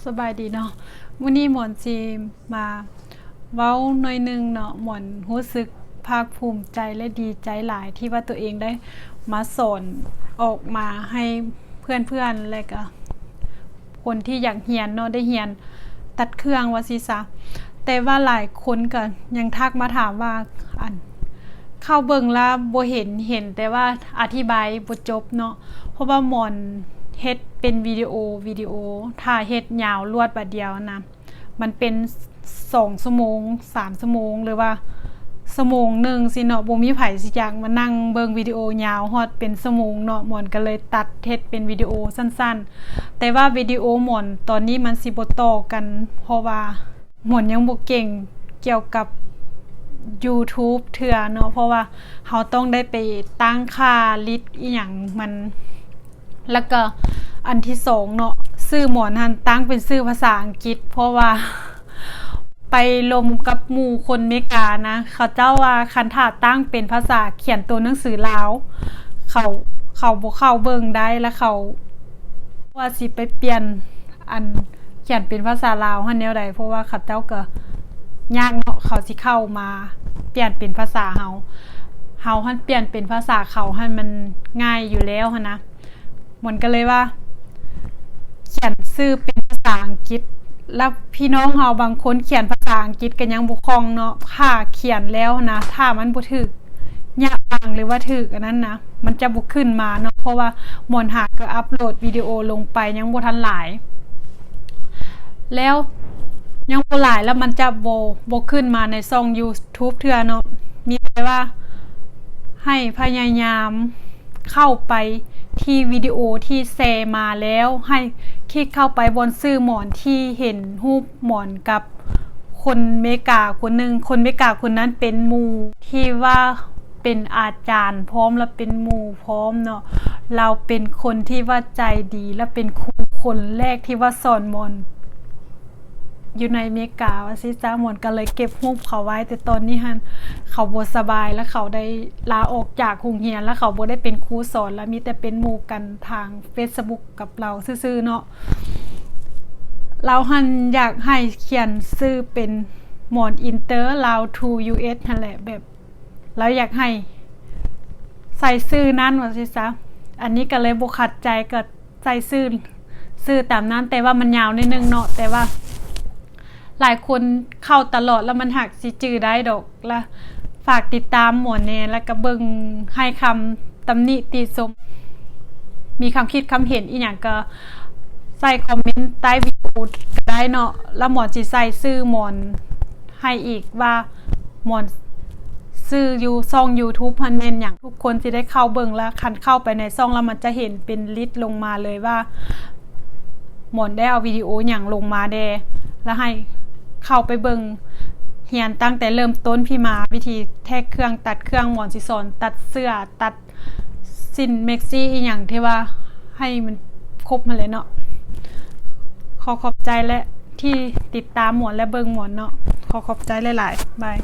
ສະບາຍດີເນາະ, ມື້ນີ້ໝອນຊິມາເວົ້າໜ້ອຍໜຶ່ງເນາະ. ໝອນຮູ້ສຶກພາກພູມໃຈ ແລະ ດີໃຈຫຼາຍທີ່ວ່າຕົວເອງໄດ້ມາສອນອອກມາໃຫ້ເພື່ອນໆ ແລະ ກະຄົນທີ່ຢາກຮຽນເນາະ ໄດ້ຮຽນຕັດເຄື່ອງວ່າຊີ້ຊະ. ແຕ່ວ່າຫຼາຍຄົນກະຍັງທັກມາຖາມວ່າ ອັນ ເຂົ້າເບິ່ງລະບໍ່ເຫັນ ເຫັນແຕ່ວ່າອະທິບາຍບໍ່ຈົບເນາະ, ເພາະວ່າໝອນເຮັດເປັນວິດີໂອ ວິດີໂອ ຖ້າເຮັດຍາວລວດບາດດຽວນະ ມັນເປັນສອງຊົ່ວໂມງ ສາມຊົ່ວໂມງ ຫຼືວ່າຊົ່ວໂມງໜຶ່ງຊີ້ເນາະ, ບໍ່ມີໃຜຊິຢາກມານັ່ງເບິ່ງວິດີໂອຍາວຮອດເປັນຊົ່ວໂມງເນາະ. ໝອນກໍເລີຍຕັດເຮັດເປັນວິດີໂອສັ້ນໆ, ແຕ່ວ່າວິດີໂອໝອນຕອນນີ້ມັນຊິບໍ່ຕໍ່ກັນ ເພາະວ່າ ໝອນຍັງບໍ່ເກັ່ງກ່ຽວກັບ YouTube ເທື່ອເນາະ, ເພາະວ່າເຮົາຕ້ອງໄດ້ໄປຕັ້ງຄ່າລິດອີ່ຫຍັງມັນ. ແລ້ວກໍອັນທີສອງເນາະ, ຊື່ໝອນຫັ້ນຕັ້ງເປັນຊື່ພາສາອັງກິດ ເພາະວ່າໄປລົມກັບໝູ່ຄົນເມການະ, ເຂົາເຈົ້າວ່າຄັນຖ້າຕັ້ງເປັນພາສາ ຂຽນຕົວໜັງສືລາວ ເຂົາ ເຂົາບໍ່ເຂົ້າເບິ່ງໄດ້ ແລ້ວເຂົາວ່າຊິໄປປ່ຽນ ອັນຂຽນເປັນພາສາລາວຫັ້ນແນວໃດ, ເພາະວ່າເຂົາເຈົ້າກໍຍາກເນາະ ເຂົາຊິເຂົ້າມາປ່ຽນເປັນພາສາເຮົາ, ເຮົາຫັ້ນປ່ຽນເປັນພາສາເຂົາຫັ້ນມັນງ່າຍຢູ່ແລ້ວຫັ້ນນະ. ໝອນກໍເລີຍວ່າຂຽນຊື່ເປັນພາສາອັງກິດ, ແລ້ວພີ່ນ້ອງເຮົາບາງຄົນຂຽນພາສາອັງກິດກໍຍັງບໍ່ຄ່ອງເນາະ, ຖ້າຂຽນແລ້ວນະ ຖ້າມັນບໍ່ຖືກ ຍະບາງ ຫຼືວ່າຖືກອັນນັ້ນນະ ມັນຈະບໍ່ຂຶ້ນມາເນາະ, ເພາະວ່າໝອນຫາກໍອັບໂຫຼດວິດີໂອລົງໄປຍັງບໍ່ທັນຫຼາຍ ແລ້ວ ຍັງບໍ່ຫຼາຍ ແລ້ວມັນຈະບໍ່ ບໍ່ຂຶ້ນມາໃນຊ່ອງ YouTube ເທື່ອເນາະ. ມີແຕ່ວ່າໃຫ້ພະຍາຍາມເຂົ້າໄປທີ່ວິດີໂອທີ່ແຊມາແລ້ວ ໃຫ້ຄລິກເຂົ້າໄປບ່ອນຊື່ໝອນທີ່ເຫັນຮູບໝອນກັບ ຄົນເມກາຄົນໜຶ່ງ, ຄົນເມກາຄົນນັ້ນເປັນໝູ່ທີ່ວ່າເປັນອາຈານພ້ອມ ແລະ ເປັນໝູ່ພ້ອມເນາະ. ລາວເປັນຄົນທີ່ວ່າໃຈດີ ແລະ ເປັນຄູຄົນແລກທີ່ວ່າສອນໝອນຢູ່ໃນເມກາວ່າຊີ້ຊະ. ໝອນກໍເລີຍເກັບຮູບເຂົາໄວ້, ແຕ່ຕອນນີ້ຫັ້ນເຂົາບໍ່ສະບາຍ ແລະ ເຂົາໄດ້ລາອອກຈາກໂຮງຮຽນ ແລະ ເຂົາບໍ່ໄດ້ເປັນຄູສອນ ແລະ ມີແຕ່ເປັນໝູ່ກັນທາງ Facebook ກັບລາວຊື່ໆເນາະ. ລາວຫັ້ນຢາກໃຫ້ຂຽນຊື່ເປັນໝອນ Inter ລາວ to ຢູເອັສ ຫັ້ນແຫຼະ, ແບບລາວຢາກໃຫ້ໃສ່ຊື່ນັ້ນວ່າຊີ້ຊະ. ອັນນີ້ກໍເລີຍບໍ່ຂັດໃຈ ກໍໃສ່ຊື່ ຊື່ຕາມນັ້ນ, ແຕ່ວ່າມັນຍາວໜ້ອຍໜຶ່ງເນາະ, ແຕ່ວ່າ ຫຼາຍຄົນເຂົ້າຕະຫຼອດ ແລ້ວມັນຫາກຊິຈື່ໄດ້ດອກ. ລະຝາກຕິດຕາມໝອນແດ່ ແລ້ວກໍເບິ່ງ ໃຫ້ຄຳຕຳໜິຕິຊົມ, ມີຄຳຄິດຄຳເຫັນອີ່ຫຍັງກໍໃສ່ຄອມເມັນໃຕ້ວິດີໂອກໍໄດ້ເນາະ. ລະໝອນຊິໃສ່ຊື່ໝອນໃຫ້ອີກວ່າ ໝອນຊື່ຢູ່ຊ່ອງ YouTube ຫັ້ນແມ່ນຫຍັງ, ທຸກຄົນຊິໄດ້ເຂົ້າເບິ່ງ. ລະຄັນເຂົ້າໄປໃນຊ່ອງ ລະມັນຈະເຫັນເປັນລິດລົງມາເລີຍວ່າ ໝອນໄດ້ເອົາວິດີໂອຫຍັງລົງມາແດ່ ລະໃຫ້ເຂົ້າໄປເບິ່ງ ຮຽນຕັ້ງແຕ່ເລີ່ມຕົ້ນພີ້ມາ, ວິທີແທກເຄື່ອງ ຕັດເຄື່ອງ, ໝອນຊິສອນຕັດເສື້ອ ຕັດສິ້ນແມັກຊີອີ່ຫຍັງ ທີ່ວ່າໃຫ້ມັນຄົບຫັ້ນແຫຼະເນາະ. ຂໍຂອບໃຈ ແລະ ທີ່ຕິດຕາມໝອນ ແລະ ເບິ່ງໝອນເນາະ. ຂໍຂອບໃຈຫຼາຍໆ. ບາຍ.